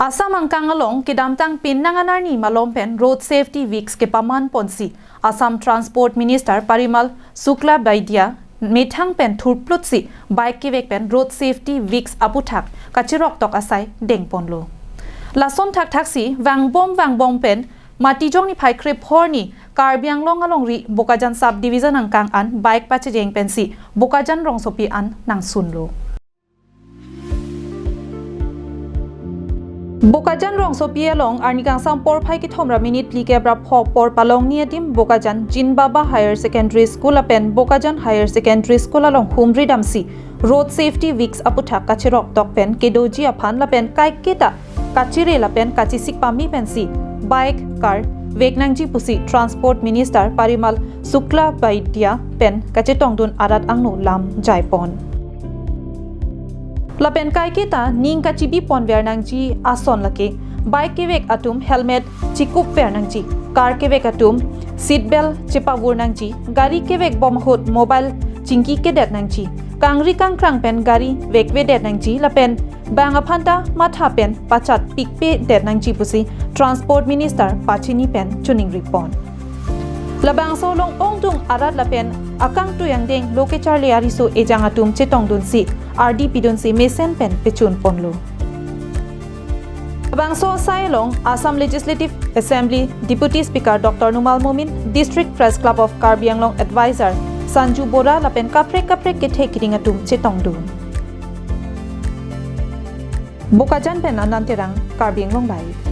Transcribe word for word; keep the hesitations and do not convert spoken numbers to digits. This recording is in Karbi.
Assam angkang along kedamtang penang anarni malom pen Road Safety Weeks kepaman ponsi Assam Transport Minister Parimal Suklabaidya methang pen thurplutsi bike kevek pen Road Safety Weeks aputhak kachirok tok asai dengponlo. Lason thakthak si vangbom vangbom pen Matijong niphai krepho arni Karbi Anglong alongri Bokajan Sub Division angkang an bike pachejeng pensi Bokajan rongsopi an nangsunlo. Bokajan rongsopi along arni kangsam porphai kethom ra minute phli kep ra pho apor palongni adim Bokajan Jinbaba Higher Secondary School lapen Bokajan Higher Secondary School along humri damsi Road Safety Weeks aputhak kachirok tok pen kedoji aphan lapen kaiketa kachire lapen kachisik pame pensi bike, car vek nangji pusi Transport Minister Parimal Suklabaidya pen kachetongdun arat angno lam jaipon. Lapen kaiketa ning kachibi ponver nangji ason lake bike kevek atum helmet chikupver nangji, car kevek atum seat belt chepavur nangji, gari kevek bom ahut mobile chingki kedet nangji, kangri kangkrang pen gari vekvedet nangji lapen bang aphanta matha pen pachat pikpedet nangji pusi Transport Minister pachini pen choningri pon. Labangso along ongdung arat lapen akangtui angdeng lo kecharli ariso ejang atum chetongdunsi ardi pidunsi mesen pen pechun ponlo. Labangso asai along Assam Legislative Assembly Deputy Speaker Doctor Numal Momin, District Press Club of Karbi Anglong Advisor Sanju Bora lapen kaprek kaprek kethe keding atum chetongdun. Bokajan pen Anand Terang, Karbi Anglong Live.